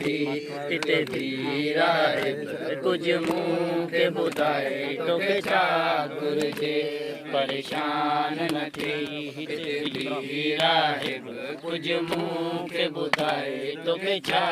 نه ٿي، هتي بي راهب، ڪجهه مون کي ٻڌائي توکي ڇا گهرجي؟ پريشان نه ٿي، هتي بي راهب، ڪجهه مون کي ٻڌائي توکي ڇا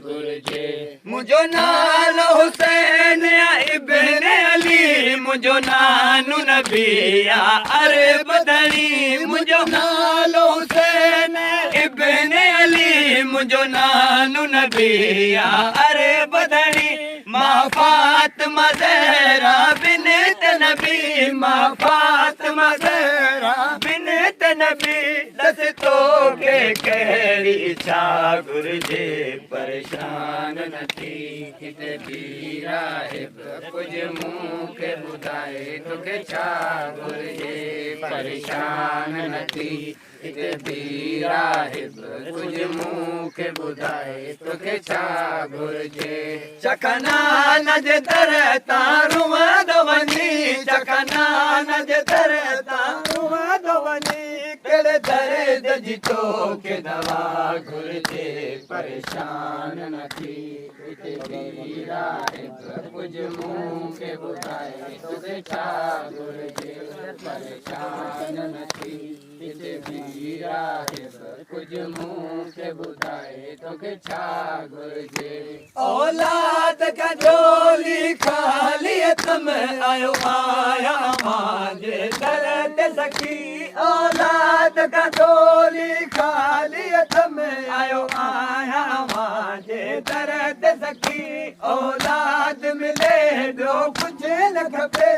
گهرجي؟ منهنجو نالو حسين آ ابن علي، منهنجو نانو نبي آ عرب ڌڻي. منهنجو نالو حسين ابن علي، منهنجو نانو نبي آ عرب ڌڻي. مان فاطمه زهرا بنت نبي، مان فاطمه زهرا بنت نبي. ڏس توکي ڪهڙي ڇا گهرجي؟ پريشان نه ٿي، هتي بي راهب، ڪجهه مون کي ٻڌائي توکي ڇا گهرجي؟ پريشان نه ٿي، هتي بي راهب، ڪجهه مون کي ٻڌائي توکي ڇا گهرجي؟ چکنان جي در تان روئندو وڃي، چکنان جي در تان روئندو وڃي، ڪهڙي درد جي توکي دوا گهرجي؟ پريشان نه ٿي، هتي بي راهب، ڪجهه مون کي ٻڌائي توکي ڇا گهرجي؟ پريشان نه ٿي، هتي بي راهب، ڪجهه مون کي ٻڌائي توکي ڇا گهرجي؟ اولاد کان جهولي خالي اٿم، آيو آهيان اوهان جي در تي سخي. اولاد کان جهولي خالي اٿم، آيو آهيان اوهان جي در تي سخي. اولاد ملي ٻيو ڪجهه نه کپي،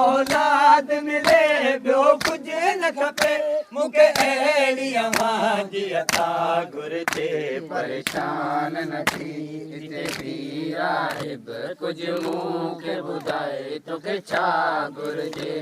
اولاد ملي ٻيو ڪجهه نه کپي، مون کي اهڙي اوهان جي عطا گهرجي. پريشان نه ٿي، هتي بي راهب، ڪجهه مون کي ٻڌائي توکي ڇا گهرجي؟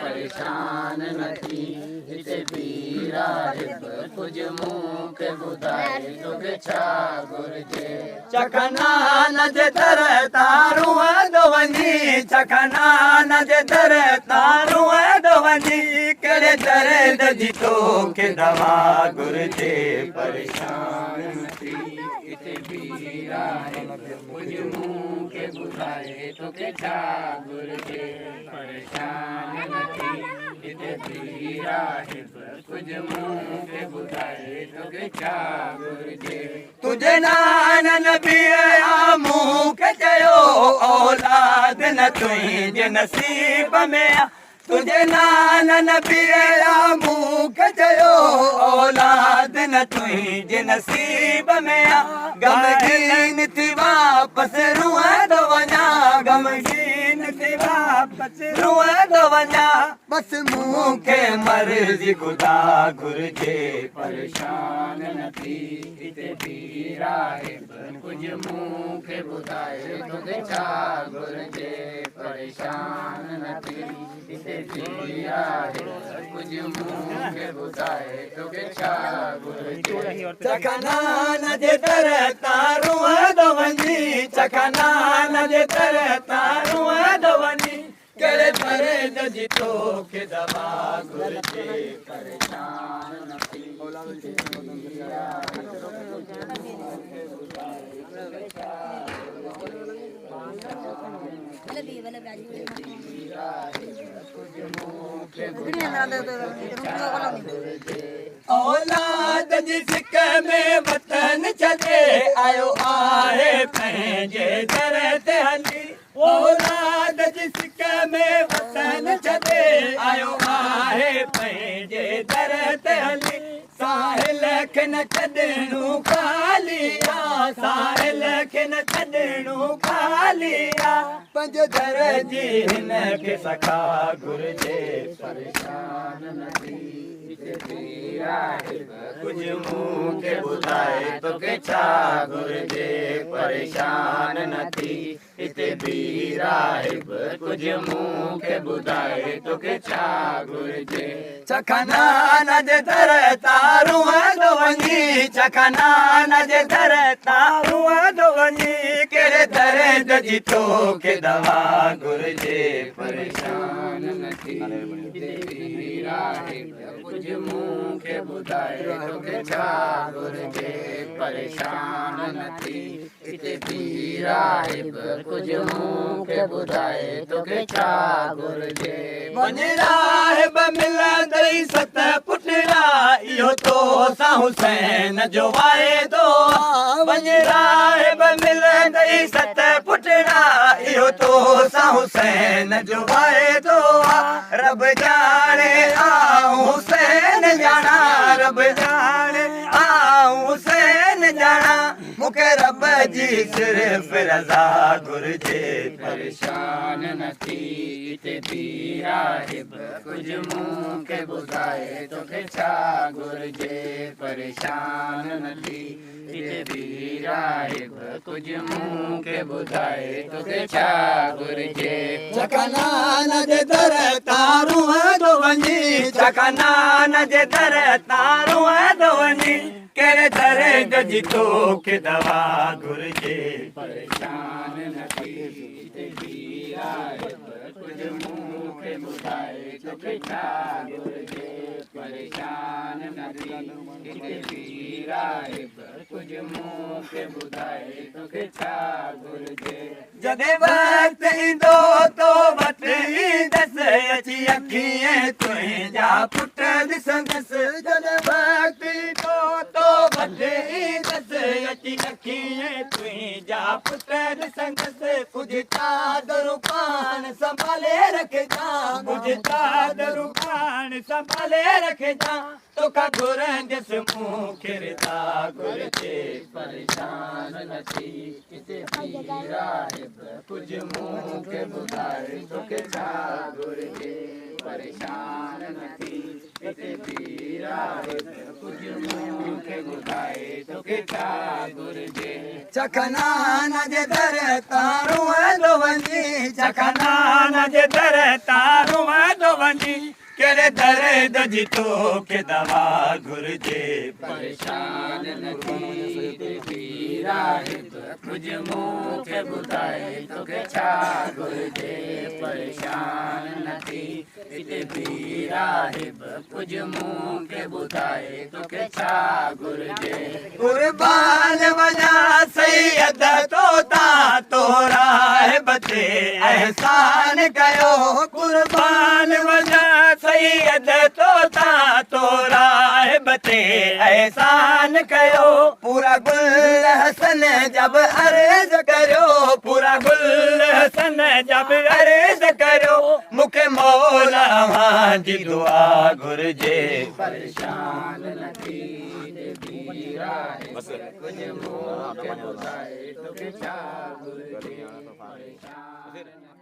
پريشان نه ٿي، هتي بي راهب، ڪجهه مون کي ٻڌائي توکي ڇا گهرجي؟ چکنان جي در تان روئندو وڃي، چکنان جي در تان روئندو وڃي، ڪهڙي درد جي توکي دوا گهرجي؟ پريشان نه ٿي، هتي بي راهب، ڪجهه مون کي ٻڌائي توکي ڇا گهرجي؟ پريشان نه ٿي، هتي بي راهب، ڪجهه مون کي ٻڌائي توکي ڇا گهرجي؟ تنهنجي نان نبي آ مون کي چيو، اولاد نه تنهنجي نصيب ۾ آ. تنهنجي نان نبي آ مون کي چيو، اولاد نه تنهنجي نصيب ۾ آ. غمگين ٿي واپس روئندو وڃان، غمگين ٿي واپس روئندو وڃان، بس مون کي مرضي خدا گهرجي. پريشان نه ٿي، هتي بي راهب، ڪجهه مون کي ٻڌائي توکي ڇا گهرجي؟ پريشان نه ٿي، هتي بي راهب، ڪجهه مون کي ٻڌائي توکي ڇا گهرجي؟ چکنان جي در تان روئندو وڃي، چکنان جي در تان روئندو وڃي، ڪهڙي درد جي توکي دوا گهرجي؟ پريشان نه ٿي، هتي بي راهب، ڪجهه مون کي ٻڌائي توکي ڇا گهرجي؟ ڪجهه مون کي ٻڌائي توکي ڇا گهرجي؟ اولاد جي سڪ ۾ وطن ڇڏي آيو آهي پنهنجي در تي هلي. اولاد جي سڪ ۾ وطن ڇڏي آيو آهي پنهنجي در تي هلي. ساحل کي نه ڇڏڻو خالي آ، ساحل کي نه ڇڏڻو خالي آ، پنهنجي در جي هن کي سخا گهرجي. پريشان نه ٿي، هتي بي راهب، ڪجهه مون کي ٻڌائي توکي ڇا گهرجي؟ پريشان نه ٿي، هتي بيهه راهب ڪجهه مون کي ٻڌاء توکي ڇا گهرجي. چکنان جي در تان روئندو وڃي چکنان جي در تان روئندو وڃي ڪهڙي درد جي توکي دوا گهرجي. پريشان نه ٿي هتي بيهه راهب ڪجهه مون کي ٻڌاء توکي ڇا گهرجي. پريشان نه ٿي هتي بيهه راهب ڪجهه مون کي ٻڌاء توکي ڇا گهرجي. وڃ راهب ملندئي ست پٽڙا اهو تو سان حسين جو واعدو آ. وڃ راهب ملندئي ست پٽڙا اهو تو سان حسين جو واعدو آ. رب ڄاڻي آئون حسين ڄاڻان رب ڄاڻي آئون حسين ڄاڻان مون کي رب جي صرف رضا گهرجي. پريشان نه ٿي هتي بيهه راهب ڪجهه مون کي ٻڌاء توکي ڇا گهرجي. پريشان نه ٿي هتي بيهه راهب ڪجهه مون کي ٻڌاء توکي ڇا گهرجي. چکنان جي در تان روئندو وڃي چکنان جي در تان روئندو وڃي ڪهڙي درد جي توکي دوا گهرجي. پريشان نه ٿي هتي بيهه راهب ڪجهه مون کي ٻڌاء توکي ڇا گهرجي. پريشان نه ٿي هتي بيهه راهب ڪجهه مون کي ٻڌاء توکي ڇا گهرجي. جڏهن وقت ايندو تو وٽ ايندس اچي اکين تنهنجا پٽ ڏسندس. جڏهن وقت ايندو تو وٽ ايندس اچي اکين تنهنجا پٽ ڏسندس. ڪجهه چادرون پاڻ سنڀالي رکجان ڪجهه چادرون پاڻ سنڀالي رکجان توکان گهرندس مون کي رضا گهرجي. پريشان نه ٿي هتي بيهه راهب ڪجهه مون کي ٻڌاء توکي ڇا گهرجي. پريشان نه ٿي هتي بيهه راهب ڪجهه مون کي ٻڌاء توکي ڇا گهرجي. چکنان جي در تان روئندو وڃي چکنان جي در تان روئندو وڃي ڪهڙي درد جي توکي دوا گهرجي. پريشان نه ٿي هتي بيهه راهب ڪجهه مون کي ٻڌاء توکي ڇا گهرجي. پريشان نه ٿي هتي بيهه راهب ڪجهه مون کي ٻڌاء توکي ڇا گهرجي. قربان وڃان سيد تو تان تو راهب تي احسان ڪيو. قربان وڃان سيد تو تان تو راهب تي احسان ڪيو. پورا گل حسن جا به عرض ڪريو پورا گل حسن جا به عرض ڪريو مون کي مولا اوهان جي دعا گهرجي. پريشان نه ٿي هتي بيهه راهب ڪجهه مون کي ٻڌاء توکي ڇا گهرجي. پريشان نه